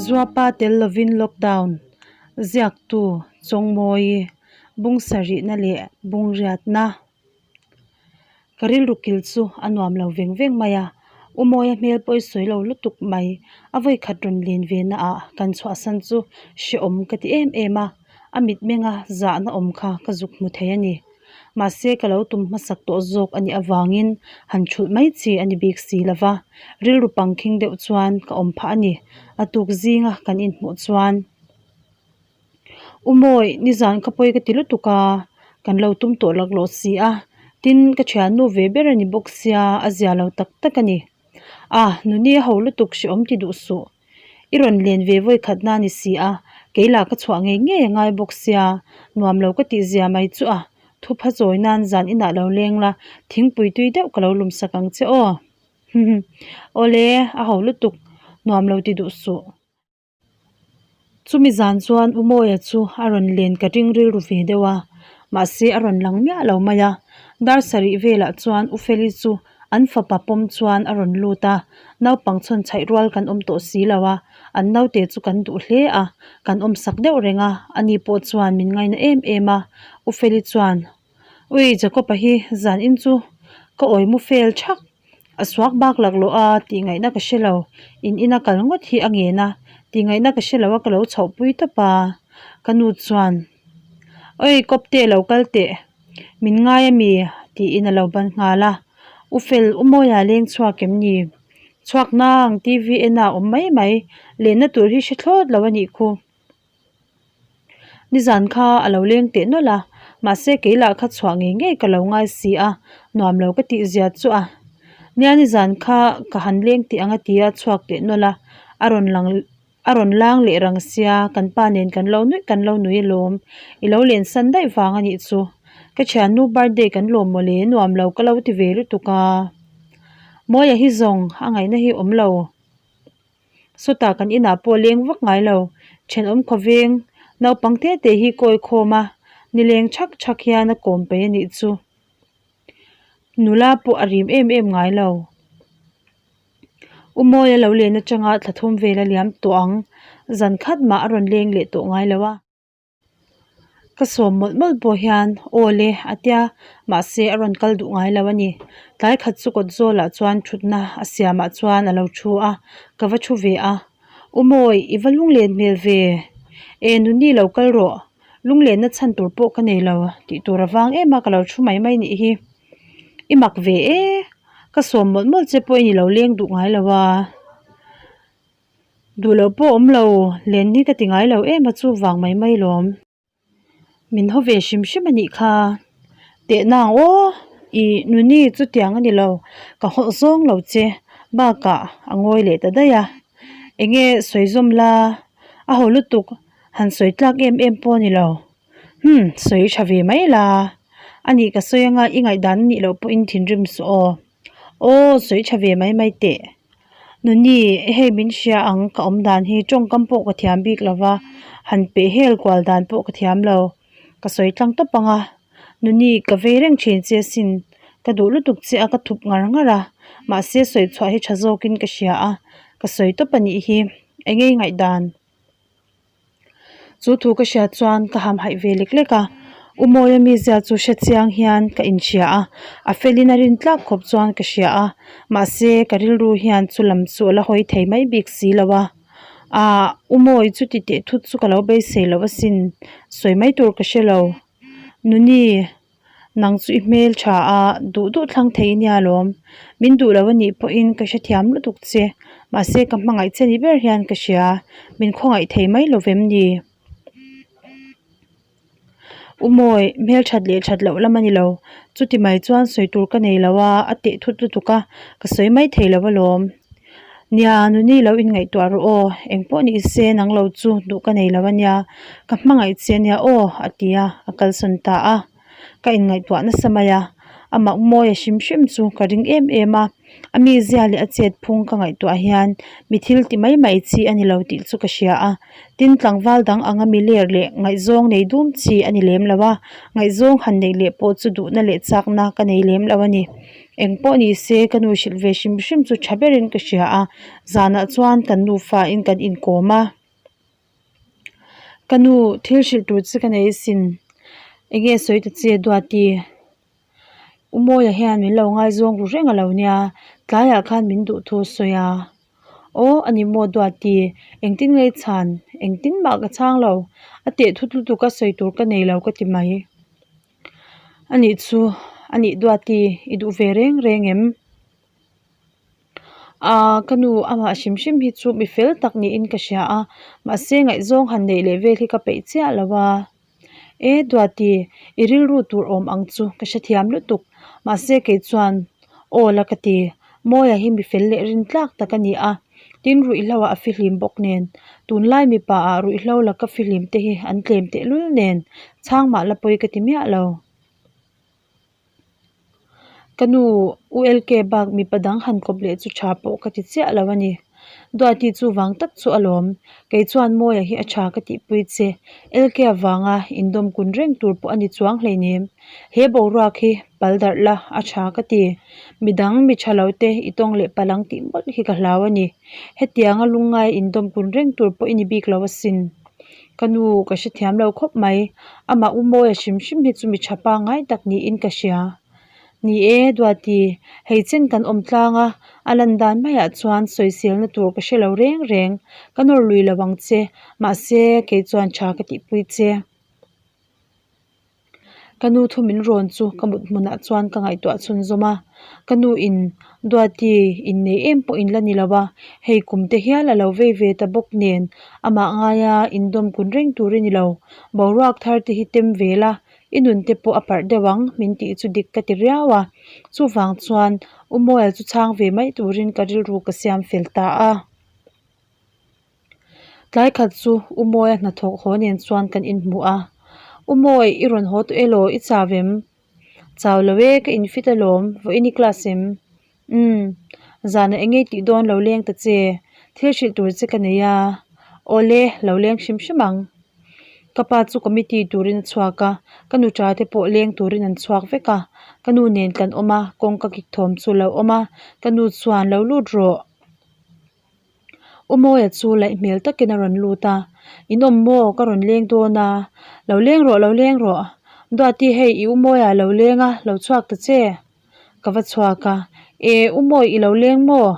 Zuapa tel lovin lockdown ziaktu Chawngmawii bung sarihna leh bung riatna ka rilru kil chu a nuam lo veng veng mai a, U Mawia hmel pawh i sawi lo lutuk mai, a vawikhat rawn len ve na ah kan chhuahsan chu hrehawm ka ti em em a, a mitmenga zahna awm kha ka zuk hmu thei a ni. Mahse ka lo tum hmasak tawh zawk a nih avangin han thulh mai chi a ni bik si lo va, rilru pangkhing deuh chuan ka awm phah a ni. A tuk zinga kan inhmuh chuan, U Mawi, nizan ka pawi ka ti lutuk a, kan lo tum tawh laklawh si a, tin ka thiannu ve ber a ni bawk sia, a zia lo tak tak a ni. A, nuni a ho lutuk hrehawm ti duh suh. I rawn len ve vawi khat na ni si a, kei lah ka chhuah ngei ngei a ngai bawk sia, nuam lo ka tih zia mai chu a, thupha chawi nan zan inah lo leng la, thingpui tui deuh ka lo lum sak ang che aw. Awle, a ho lutuk, nuam lo ti duh suh. Chumi zan chuan U Mawia chu a rawn len ka ring rilru ve deuh a, mahse a rawn lang miah lo mai a. Dar sarih velah chuan U Feli chu an fapa pawm chuan a rawn lut a, naupang chhawn chhaih rual kan awm tawh si lo a, an naute chu kan duh hle a, kan awm sak deuh reng a, ani pawh chuan min ngaina em em a. U Feli chuan, Ui Jacob-a hi zan in chu ka awi mu fel thak. A suak bak laklawh a tih ngaihna ka hre lo, in ina kal ngawt hi a ngen a, tih ngaihna ka hre lo a ka lo chhoh pui tawp a, ka nu chuan Oi kawpte lo kal teh, min ngai a mi? tiin a lo ban nghal a, U Fel, U Mawia leng chhuak em ni? Chhuak nang, TV en a awm mai mai, lenna tur hi hre thlawt lo a nih khu. Nizan kha a lo leng teh nawlh a, mahse kei lah kha chhuah ngei ngei ka lo ngai si a, nuam lo ka tih zia chu a. Nia nizan kha ka han leng teh ang a ti a, chhuak teh nawlh a, a rawn lang a rawn lang leh rang sia, kan pa nen kan lo nuih kan lo nui alawm, i lo len san daih vang a nih chu. Ka thiannu birthday kan lawm mawle nuam lo ka lo ti ve lutuk a. Mawia hi zawng a ngaihna hi awm lo. Sawtah kan inah pawh leng vak ngai lo, thenawm khawveng naupang te te hi kawi khawm a, nileng thak thak hian a kawm peih a nih chu. Nula pawh a rim em em ngai lo. U Mawia lo len atanga thla thum vel a liam tawh ang, zan khat mah a rawn leng leh tawh ngai lo a. Ka sawm mawlh mawlh pawh hian aw le a tia mahse a rawn kal duh ngai lo a ni. Tlai khat chu kawt zawlah chuan thutna a siamah chuan a lo thu a, ka va thu ve a. U Mawi, i va lunglen hmel ve? E nuni lo kal rawh, lunglenna chhan tur pawh ka nei lo tih tur avang em a ka lo thu mai mai nih hi. I mak ve e, ka sawm mawlh mawlh che pawhin i lo leng duh ngai lo a. Duh loh pawh awm lo, len hi ka ti ngai lo em a chu vang mai mai lawm. Min haw ve hrim hrim a nih kha. Tehna ang aw, i nuni chutiang a ni lo, ka hawlh zawng lo che, bakah a ngawi leh ta daih a. Enge sawi zawm la, a haw lutuk, han sawi tlak em em pawh a ni lo. Humm, sawi tha ve mai la, a nih ka sawi anga i ngaihdan a nih loh pawhin thinrim suh aw. Aw, sawi tha ve mai mai teh. Nuni, hei min hria ang ka awm dan hi tawngkam pawh ka thiam bik lo va, han peh hel kual dan pawh ka thiam lo. Ka sawi tlang tawp ang a, Nuni, ka vei reng thin che asin, ka duh lutuk che a ka thup ngar ngar a, mahse sawi chhuah hi tha zawkin ka hria a, ka sawi tawp a nih hi, eng nge i ngaihdan? Chu thu ka hriat chuan ka hamhaih ve lek lek a, U Mawia mizia chu hre chiang hian ka inhria a, a felin a rin tlak khawp chuan ka hria a, mahse ka rilru hian chu lam chu a la hawi thei mai bik si lo a, Aah U Mawi chuti teh thut chu ka lo beisei lo asin, sawi mai tur ka hre lo. Nuni. Nang chu i hmel tha a, duh duh thlang thei nia lawm. Min duh lo a nih pawhin ka hrethiam lutuk che. Mahse ka hmangaih che ni ber hian ka hria. Min khawngaih thei mai lo vem ni? U Mawi, hmel that leh that loh lam a ni lo. Chuti mai chuan sawi tur ka nei lo a, a teh thut lutuk a, ka sawi mai thei lo alawm. Nia, nuni lo inngaihtuah rawh aw, engpawh ni se nang lo chu duh ka nei lo ania, ka hmangaih che ania aw a ti a, a kalsawn ta a. Ka inngaihtuah nasa mai a, amah mawi a hrim hrim chu ka ring em em a, a mizia leh a chet phung ka ngaihtuah hian mi thil ti mai mai chi a ni lo tih chu ka hria a, tin tlangval dang anga mi ler leh ngaihzawng nei dum chi a ni lem lo a, ngaihzawng han neih leh pawh chu duhna leh chakna ka nei lem lo a ni. Eng pawh ni se ka nu hrilh ve hrim hrim chu tha berin ka hria a, zanah chuan kan nufa in kan inkawm a. Ka nu, thil hrilh tur che ka nei asin. Enge sawi ta che Duati? U Mawia hian min lo ngaizawng ru reng a lo nia, tlaiah khan min duh thu a sawi a. Aw, a ni maw Duati, engtin nge i chhan? Engtin mah ka chhang lo, a teh thut lutuk a sawi tur ka nei lo ka ti mai. A nih chu, a nih Duati, i duh ve reng reng em? Aaa ka nu amah hrim hrim hi chu mi fel tak niin ka hria a, mahse ngaihzawng han neih leh vel hi ka peih chiah lo a. E Duati, i rilru tur awm ang chu ka hrethiam lutuk, mahse kei chuan aw la ka ti, Mawia hi mi fel leh rin tlak tak a ni a, tin ruihhlo ah a fihlim bawk nen, tunlai mipa ah ruihhlo laka fihlim te hi an tlem tehlul nen, chhang mah la pawi ka ti miah lo. Ka nu ULK bak mipa dang han kawp leh chu tha pawh ka ti chiah lo a ni. Duati chu vang tak chu a lawm. Kei chuan Mawia hi a tha ka tihpui che. LK avanga indawm kun reng tur pawh a ni chuang hleinem. He boruak hi pal darh la a tha ka ti. Midang mi tha lo te i tawng leh palh ang tih mawlh hi ka hlau a ni. Hetianga lungngai indawm kun reng tur pawh i ni bik lo asin. Ka nu ka hrethiam lo khawp mai, amah u Mawia hrim hrim hi chu mi tha pangngai tak niin ka hria. Ni e, Duati, hei chen kan awm tlang a, a lan dan maiah chuan sawiselna tur ka hre lo reng reng, ka nawr lui lo ang che, mahse kei chuan tha ka tihpui che. Ka nu thu min rawn chu ka mut hmunah chuan ka ngaihtuah chhunzawm a, ka nu in Duati innei em pawh in la ni lo a, hei kum te hial a lo vei ve ta bawk nen amah ngaia indawm kun reng tur i ni lo, boruak thar te hi tem ve la, i nun te pawh a parh deuh ang min tih chu dik ka ti riau a, chuvang chuan U Mawia chu chhang ve mai turin ka rilru ka siam fel ta a. Tlai khat chu U Mawia hnathawk haw nen chuan kan inhmu a, U Mawi, i rawn haw tawh elaw? I chau em? Chau lo e, ka infit alawm, vawiin i class em? Umm, zanah eng ngei tih dawn lo leng ta che, thil hrilh tur che ka nei a, awle, lo leng hrim hrim ang. Ka pa chu committee turin a chhuak a, ka nu ṭa te pawh leng turin an chhuak vek a, ka nu nen kan awm a, kawngka kik thawm chu a lo awm a, ka nu chuan lo lut rawh. U Mawia chu laih hmel takin a rawn lut a, In awm maw? Ka rawn leng dawn a, lo leng rawh, lo leng rawh. Duati hei i U Mawia lo leng a, lo chhuak ta che. Ka va chhuak a, E U Mawi i lo leng maw?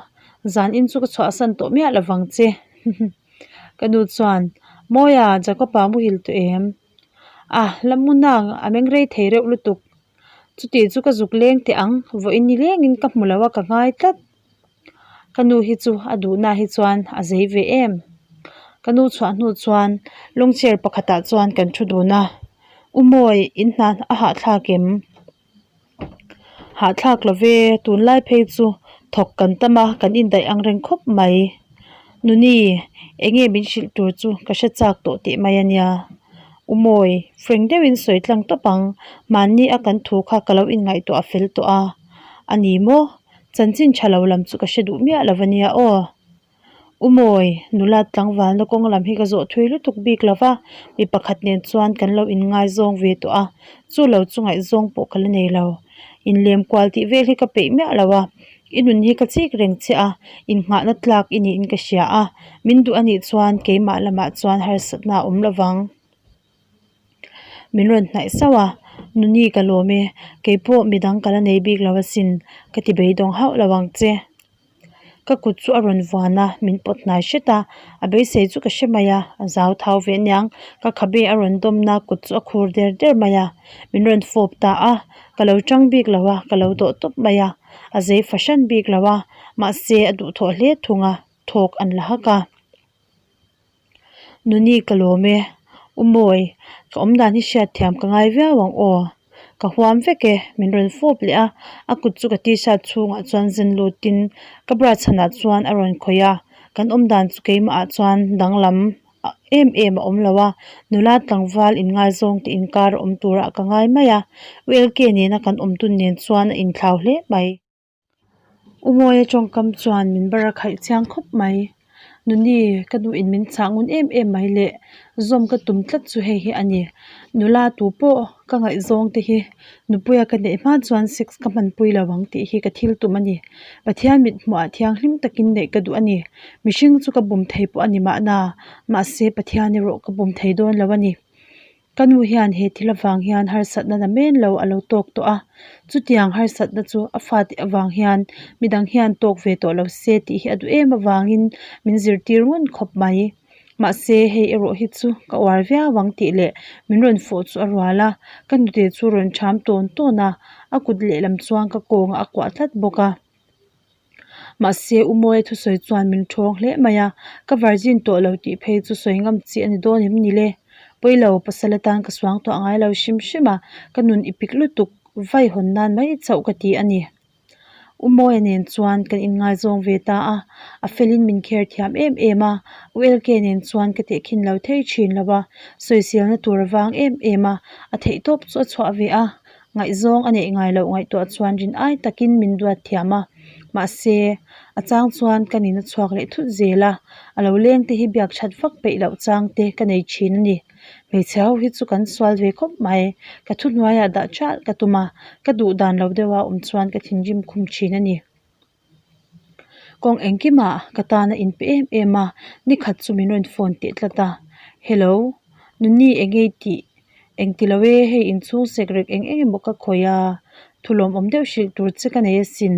Zan in chu ka chhuahsan tawh miah lo vang che. Ka nu chuan, Mawia, Jacob-a muhil tawh em? A, la mu nang, a meng rei thei reuh lutuk. Chuti chu ka zuk leng teh ang, vawiin ni lengin ka hmu lo a, ka ngai tlat. Ka nu hi chu a duhna hi chuan a zei ve em. Ka nu chhuah hnu chuan lung chair pakhatah chuan kan thu dun a, U Mawi in hna a hahthlak em? Hahthlak lo ve, tunlai phei chu thawk kan tam a, kan indaih ang reng khawp mai. Nuni, enge min hrilh tur chu ka hre chak tawh teh mai a nia. U Mawi, frank deuhin sawi tlang tawp ang, mahni a kan thu kha ka lo inngaihtuah fel tawh a, a ni maw? Chanchin tha lo lam chu ka hre duh miah lo a nia aw. U Mawi, nula tlangvalna kawng lam hi ka zawh thui lutuk bik lo va, mi pakhat nen chuan kan lo inngaizawng ve tawh a, chu lo chu ngaihzawng pawh ka la nei lo. Inlem kual tih vel hi ka peih miah lo a, i nun hi ka chik reng che a, innghahna tlak i niin ka hria a, min duh a nih chuan keimah lamah chuan harsatna a awm lo vang. Min rawn hnaih sauh a, Nuni ka lawm e, keipawh midang ka la nei bik lo asin, ka ti beidawng hauh lo ang che. Ka kut chu a rawn vuan a, min pawt hnai hret a, a beisei chu ka hre mai a, a zau thau ve aniang, ka khabe a rawn dawmna kut chu a khur der der mai a, min rawn fawp ta a, ka lo tang bik lo a, ka lo dawh tawp mai a, a zei fahran bik lo a, mahse a duhthawh hle thung a, thawk an la hak a. Nuni ka lawm e, U Mawi, ka awm dan hi hriat thiam ka ngai viau ang aw. Ka huam vek e, min rawn fawp leh a, a kut chu ka t-shirt chhungah chuan zen lutin ka bra chhanah chuan a rawn khawih a, kan awm dan chu keimahah chuan danglam em em a awm lo a, nula tlangval inngaizawng te inkar a awm turah ka ngai mai a, U LK nena kan awm dun nen chuan a inthlau hle mai. U Mawia tawngkam chuan min bar a khaih chiang khawp mai. Nuni, ka nu in min chah ngun em em mai le, zawm ka tum tlat chu hei hi a ni. Nula tu pawh ka ngaihzawng te hi nupuia ka neih hma chuan sex ka hmanpui lo ang tih hi ka thil tum a ni. Pathian mit hmuhah thianghlim takin neih ka duh a ni. Mihring chu ka bum thei pawh a ni mahna, mahse Pathian erawh ka bum thei dawn lo a ni. Ka nu hian he thil avang hian harsatna na men lo a lo tawk tawh a, chutiang harsatna chu a fate avang hian midang hian tawk ve tawh lo se tih hi a duh em avangin min zirtir ngun khawp mai. Mahse hei erawh hi chu ka uar viau ang tih leh min rawn fawh chu a rual a, ka nute chu rawn ṭham tawn tawn a, a kut lehlam chuan ka kawngah a kuah tlat bawk a. Mahse U Mawia thusawi chuan min ṭhawng hle mai a, ka virgin tawh lo tih phei chu sawi ngam chi a ni dawn em ni le? Pawilo, pasal atan ka suang tawh a ngai lo hrim hrim a, ka nun i pik lutuk vai hawn nan mai chauh ka ti a ni. U Mawia nen chuan kan inngaizawng ve ta a, a felin min kher thiam em em a, U LK nen chuan ka tehkhin lo thei ṭhin lo a, sawiselna tur a vang em em a, a theihtawp chu a chhuah ve a, Ngaihzawng a neih ngai loh ngaihtuah chuan rin ai takin min duat thiam a, mahse, a chang chuan ka nin a chhuak leh thut zel a, a lo leng te hi biak that vak peih loh chang te ka nei thin a ni. Hmeichhe ho hi chu kan sual ve khawp mai, ka thuhnuaiah dah ṭalh ka tum a, ka duh dan lo deuha awm chuan ka thinrim khum thin a ni. Kawng engkimah ka tan a inpe em em a, nikhat chu min rawn phone teh tlat a, Hello, Nuni enge i tih? Engti lo e, hei inchhung sek rek eng eng emaw ka khawih a, thu lawmawm deuh hrilh tur che ka nei asin.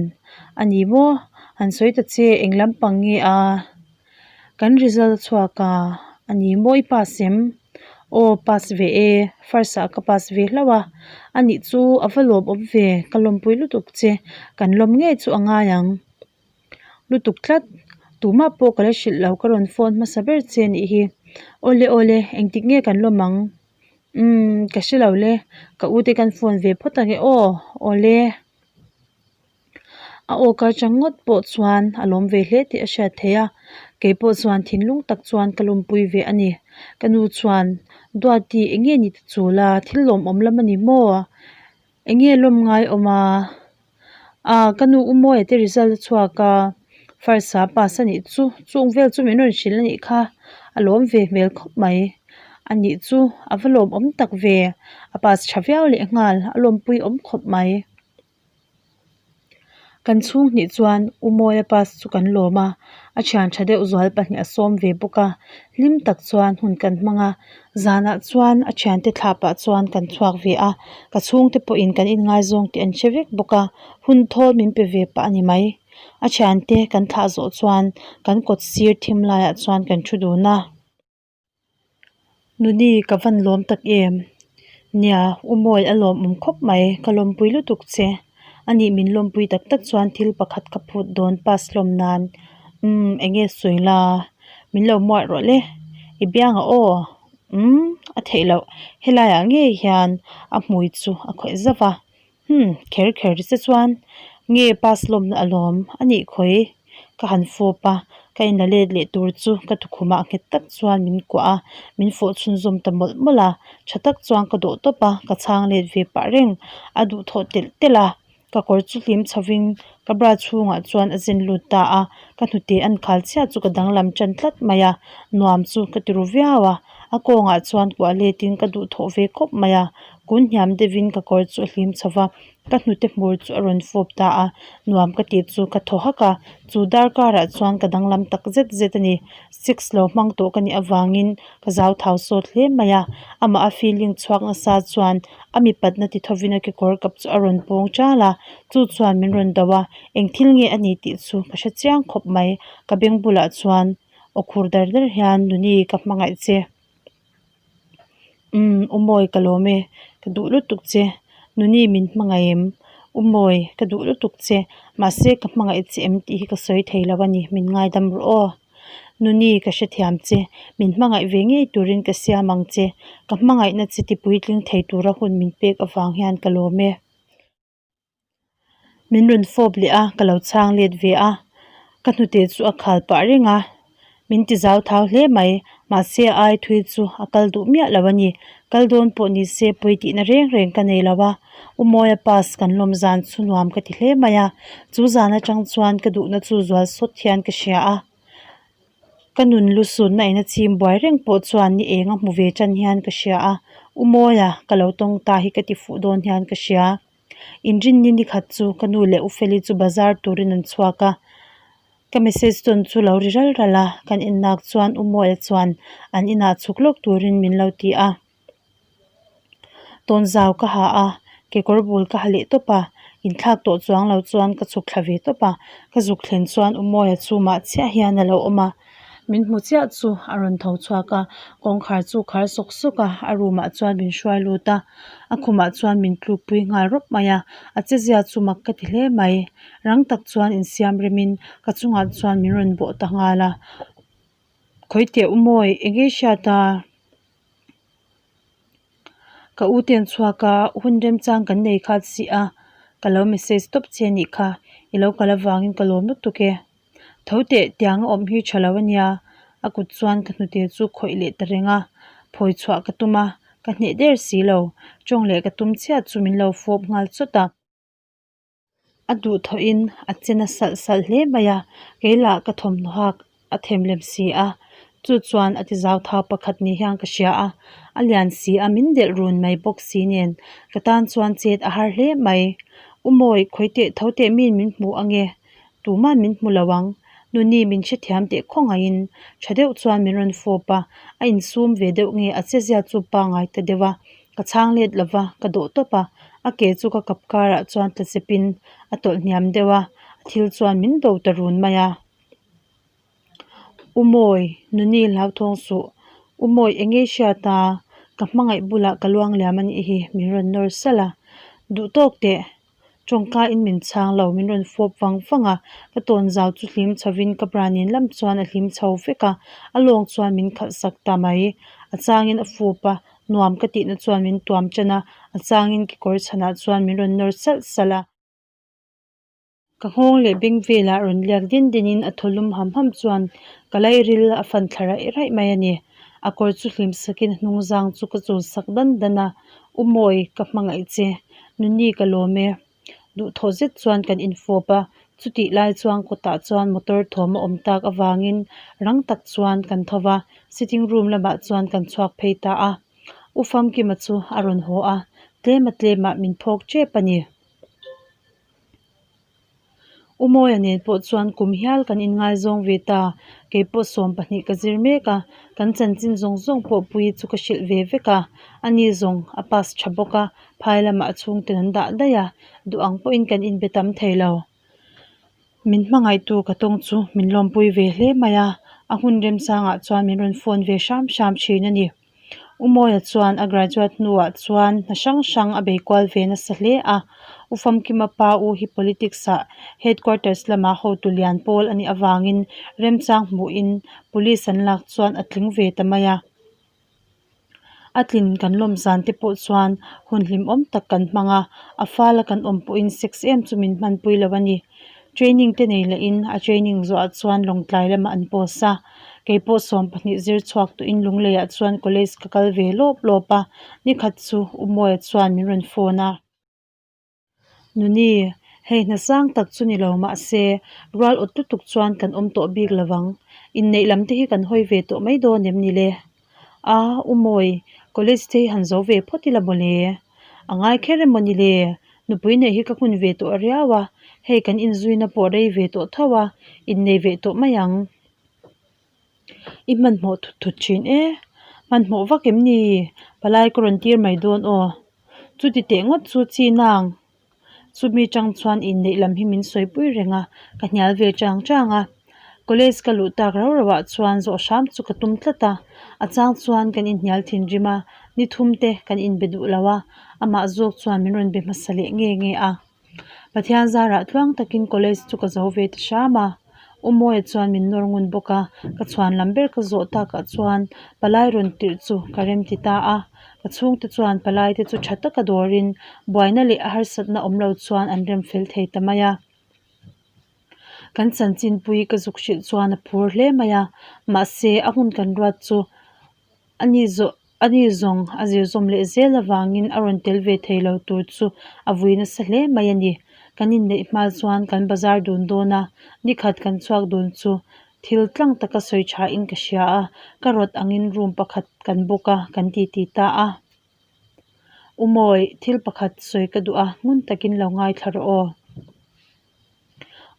A ni maw? Han sawi ta che, eng lampang nge a? Kan result a chhuak a, a ni maw i pass em? Aw pass ve e, first ah ka pass ve hlauh a, a nih chu a va lawmawm ve, ka lawmpui lutuk che, kan lawm ngei chu a ngai ang lutuk tlat, tumah pawh ka la hrilh lo ka rawn phone hmasa ber che a nih hi, awle awle engtik nge kan lawm ang? Umm ka hre lo le, ka u te kan phone ve phawt ang e aw, awle. A aw kar chang ngawt pawh chuan a lawm ve hle tih a hriat theih a, kei pawh chuan thinlung tak chuan ka lawmpui ve a ni. Ka nu chuan, Duati eng nge ni ta chul a, thil lawmawm lam a ni maw? Eng nge lawm ngai awm a? Aa ka nu U Mawia te result a chhuak a, first ah pass a nih chu, chung vel chu min rawn hrilh a nih kha, a lawm ve hmel khawp mai. A nih chu a va lawmawm tak ve, a pass tha viau leh nghal, a lawmpui awm khawp mai. Kan chhung hnih chuan U Mawia pass chu kan lawm a, a thian tha deuh zual pahnih a sawm ve bawk a, hlim tak chuan hun kan hmang a, zanah chuan a thiante thlah pah chuan kan chhuak ve a, ka chhungte pawhin kan inngaizawng tih an hre vek bawk a, hun thawl min pe ve pah a ni mai. A thiante kan thlah zawh chuan kan kawt sir thim laiah chuan kan thu dun a. Nuni ka van lawm tak em? Nia, U Mawi a lawmawm khawp mai, ka lawmpui lutuk che. Anih min lawmpui tak tak chuan thil pakhat ka phut dawn pass hlawm nan. Umm, eng nge sawi la? Min lo muah rawh le. I biang a aw? Umm, a theih loh. Helaiah ngei hian a hmui chu a khawih zauh a. Umm, kher kher che chuan nge pass lawmna a lawm a nih khawi? Ka han fawp a, ka inla let leh tur chu ka tukhumah nghet tak chuan min kuah a, min fawh chhunzawm ta mawlh mawlh a, tha tak chuan ka dawh tawp a, ka chhang let ve pah reng, a duhthawh telh telh a, ka kawr chu hlim chhovin ka bra chhungah chuan a zen lut ta a, ka hnute an khal chhiat chu ka danglam tan tlat mai a, nuam chu ka ti ru viau a, a kawngah chuan kuah letin ka duhthawh ve khawp mai a. Kun hniam deuhin ka kawr chu a hlim chho va, ka hnute hmur chu a rawn fawp ta a, nuam ka tih chu ka thaw hak a, chu darkarah chuan ka danglam tak zet zet a ni. Sex lo hmang tawh ka nih avangin ka zau thau sawt hle mai a, amah a feeling chhuak nasa chuan a mipatna ti thovin a kekawr kap chu a rawn pawng ṭal a, chu chuan min rawn do a, eng thil nge a ni tih chu ka hre chiang khawp mai, ka beng bulah chuan aw khur dar dar hian Nuni ka hmangaih che. Umm U Mawi ka lawm e, ka duh lutuk che, Nuni min hmangaih em? U Mawi ka duh lutuk che, mahse ka hmangaih che em tih hi ka sawi thei lo a ni, min ngaidam rawh aw. Nuni ka hrethiam che, min hmangaih ve ngei turin ka siam ang che, ka hmangaihna che ti puitling thei tura hun min pek avang hian ka lawm e. Min rawn fawp leh a, ka lo chhang let ve a, ka hnute chu a khal pah reng a, min ti zau thau hle mai, mahse a ai thui chu a kal duh miah lo a ni, kal dawn pawh ni se pawi tihna reng reng ka nei lo a, U Mawia pass kan lawm zan chu nuam ka ti hle mai a, chu zan atang chuan ka duhna chu zual sawt hian ka hria a. Ka nun lu sunna in a chim buai reng pawh chuan ni eng a hmu ve tan hian ka hria a, U Mawia ka lo tawng ta hi ka ti fuh dawn hian ka hria. Inrinni ni khat chu ka nu leh U Feli chu bazar turin an chhuak a, ka message tawn chu lo ri ral ral a, kan innak chuan U Mawia chuan an inah chhuk lawk turin min lo ti a. Tawnzau ka ha a, kekawr bul ka ha leh tawp a, inthlak tawh chuang lo chuan ka chhuk thla ve tawp a, ka zuk thlen chuan U Mawia chu mah chiah hian a lo awm a, min hmu chiah chu a rawn tho chhuak a, kawngkhar chu khar sawk sawk a, a room ah chuan min hruai lut a, a khumah chuan min tluk pui nghal rawp mai a, a che zia chu mak ka ti hle mai, rang tak chuan insiam rem in ka chungah chuan min rawn bawh ta nghal a, khawi teh U Mawi eng nge hriat a? Ka u te an chhuak a, hun remchang kan nei kha si a, ka lo message tawp che anih kha, i lo kal avangin ka lawm lutuk e. Tho teh tiang a awm hi tha lo ania, a kut chuan ka hnute chu khawih leh ta reng a, phawi chhuah ka tum a, ka hneh der si lo, tawng leh ka tum chiah chu min lo fawp nghal chawt a. A duhthawhin a che na salh salh hle mai a, kei lah ka thawmhnaw hak a them lem si a, chu chuan a ti zau thau pakhat ni hian ka hria a, a lian si a min delh run mai bawk si nen ka tan chuan chet a har hle mai. U Mawi, khawi teh tho teh min min hmu ange, tuman min hmu lo ang, Nuni min hrethiam teh khawngaihin tha deuh chuan min rawn fawp a, a insum ve deuh nge a chezia chu pangngai ta deuh a. Ka chhang let lo va, ka dawh tawp a, a ke chu ka kap karah chuan tla chepin a tawlh hniam deuh a, a thil chuan min do ta run mai a. U Mawi, Nuni hlauthawng suh, U Mawi eng nge hriat a, ka hmangaih bulah ka luang liam a nih hi, min rawn nawr salh a, duh tawk teh. Tawngka in min chhang lo, min rawn fawp vang vang a, ka tawn zau chu hlim chho in ka bra nen lam chuan a hlim chho vek a, a lawng chuan min khalh sak ta mai. A chang in a fup a, nuam ka tihna chuan min tuam tan a, a chang in kekawr chhanah chuan min rawn nawr salh salh a. Ka nghawng leh beng velah rawn liak din din in a thaw lum ham ham chuan ka lairil a fan thla raih raih mai a ni. A kawr chu hlim sakin a hnung zang chu ka chul sak dan dan a, U Mawi, ka hmangaih che. Nuni ka lawm e. Duhthawh zet chuan kan infawp a, chutih lai chuan kawtah chuan motor thawm a awm tak avangin rang tak chuan kan tho va, sitting room lamah chuan kan chhuak phei ta a. U Famkima chu a rawn haw a, tlema tlemah min phawk tep a ni. U Mawia nen pawh chuan kum hial kan inngaizawng ve ta, kei pawh 12 ka zir mek a, kan chanchin zawng zawng pawh Puii chu ka hrilh ve vek a, ani zawng a pass tha bawk a, phai lamah a chhungten an dah daih a, duh ang pawhin kan inbe tam thei lo. Min hmangaihtu ka tawng chu min lawmpui ve hle mai a, a hun remchangah chuan min rawn phone ve hram hram thin a ni. U Mawia chuan a graduate hnuah chuan hna hrang hrang a bei kual ve nasa hle a. U Famkima pa u hi politics ah headquarters lama hotu lian pawl a nih avangin remchang hmuhin police an lak chuan a tling ve ta mai a. A tlin kan lawm zan te pawh chuan hun hlimawm tak kan hmang a, a fala kan awm pawhin sex em chu min hmanpui lo a ni. Training te nei lehin a training zawhah chuan Lawngtlai lamah an post a, kei pawh 12 zir chhuak tawhin Lungleiah chuan college ka kal ve lawp lawp a, nikhat chu U Mawia chuan min rawn phone a. Nuni, hei hna sang tak chu ni lo mahse rual awt lutuk chuan kan awm tawh bik lo vang, inneih lam te hi kan hawi ve tawh mai dawn em ni le? A, U Mawi, college te hi han zo ve phawt ila mawle. A ngai kher emaw ni le? Nupui neih hi ka hun ve tawh riau a, hei kan inzuina pawh rei ve tawh tho a, innei ve tawh mai ang. I hmanhmawh thut thut thin e, hmanhmawh vak em ni? Palai ka rawn tir mai dawn aw. Chuti teh ngawt chu chi nang. Chumi chang chuan inneih lam hi min sawipui reng a, ka hnial ve chang chang a. College ka luh tak rau rauh ah chuan zawh hram chu ka tum tlat a, a chang chuan kan inhnial thinrim a, ni thum te kan inbe duh lo a, amah zawk chuan min rawn be hmasa leh nge nge a. Pathian zarah tluang takin college chu ka zo ve ta hram a, U Mawia chuan min nawr ngun bawk a, ka chhuan lam ber ka zawh takah chuan palai rawn tirh chu ka rem ti ta a, ka chhungte chuan palai te chu tha taka dawrin buaina leh a harsatna awm lo chuan an rem fel thei ta mai a. Kan chanchinpui ka zuk hrilh chuan a phur hle mai a, mahse a hun kan ruat chu a ni zawh. A ni zawng a zir zawm leh zel avangin a rawn tel ve thei lo tur chu a vui nasa hle mai a ni. Kan inneih hma chuan kan bazar dun dawn a, nikhat kan chhuak dun chu. Thil tlang taka sawi tha in ka hria a, ka rawt angin room pakhat kan book a, kan titi ta a. U Mawi, thil pakhat sawi ka duh a, ngun takin lo ngaithla rawh aw.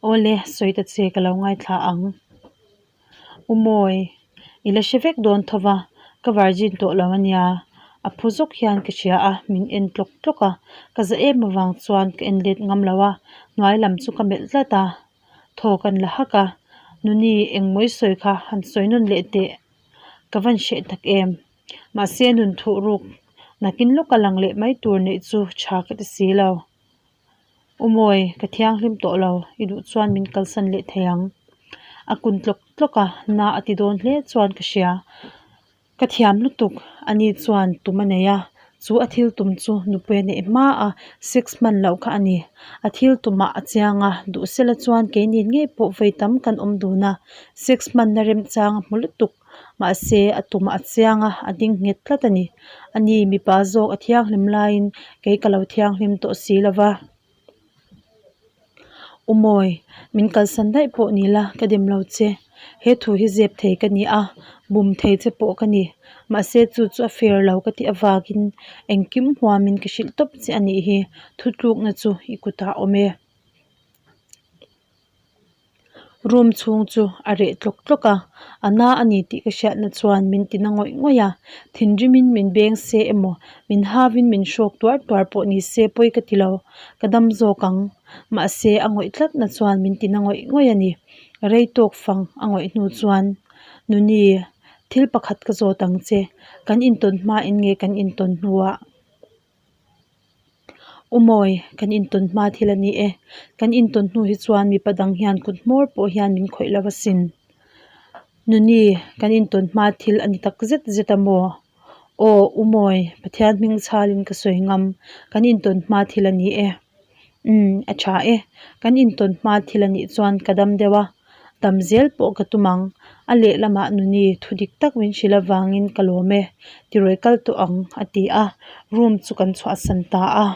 Awle, sawi ta che ka lo ngaithla ang. U Mawi, i la hre vek dawn tho va, ka virgin tawh lo ania. A phu zawk hian ka hria a, min en tlawk tlawk a. Ka za em avang chuan ka en let ngam lo a, hnuai lam chu ka melh tlat a. Thaw kan la hak a, Nuni, engmaw i sawi kha han sawi nawn leh teh. Ka van hreh tak em? Mahse nun thuh ruk nakin lawka lang leh mai tur neih chu tha ka ti si lo. U Mawi, ka thianghlim tawh lo, i duh chuan min kalsan leh thei ang. A kun tlawk tlawk a, na a ti dawn hle chuan ka hria. Ka thiam lutuk, ani chuan tum a nei a, chu a thil tum chu nupui a neih hma a sex hman loh kha a ni. A thil tumah a chiang a, duh sela chuan keinin ngei pawh vawi tam kan awm dun a, sex hmanna remchang a hmu lutuk. Mahse, a tumah a chiang a, a ding nghet tlat a ni. Ani mipa zawk a thianghlim laiin kei ka lo thianghlim tawh si lo va. U Mawi, min kalsan daih pawh ni la, ka dem lo che. He thu hi zep thei ka ni a, bum thei che pawh ka ni. Mahse, chu chu a fair lo ka tih avangin engkim huamin ka hrilh tawp che a nih hi, thutlukna chu i kutah a awm e. Room chhung chu a reh tlawk tlawk a, a na a ni tih ka hriatna chuan min ti na ngawih ngawih a, thinrimin min beng se emaw min hauin min hrawk tuar tuar pawh ni se pawi ka ti lo, ka dam zawk ang. Mahse a ngawih tlatna chuan min ti na ngawih ngawih a ni. Rei tawk fang a ngawih hnu chuan, Nuni, thil pakhat ka zawt ang che, kan intawn hmain nge kan intawn hnuah? U Mawi, kan intawn hma thil a ni e. Kan intawn hnu hi chuan mipa dang hian kut hmawr pawh hian min khawih lo asin. Nuni, kan intawn hma thil a ni tak zet zet a maw? Aw, U Mawi, Pathian hming chhalin ka sawi ngam, kan intawn hma thil a ni e. Umm, a tha e. Kan intawn hma thil a nih chuan ka dam deuh a. Dam zel pawh ka tum ang. A lehlamah Nuni thu dik tak min hrilh avangin ka lawm e, tirawi kal tawh ang a ti a, room chu kan chhuahsan ta a.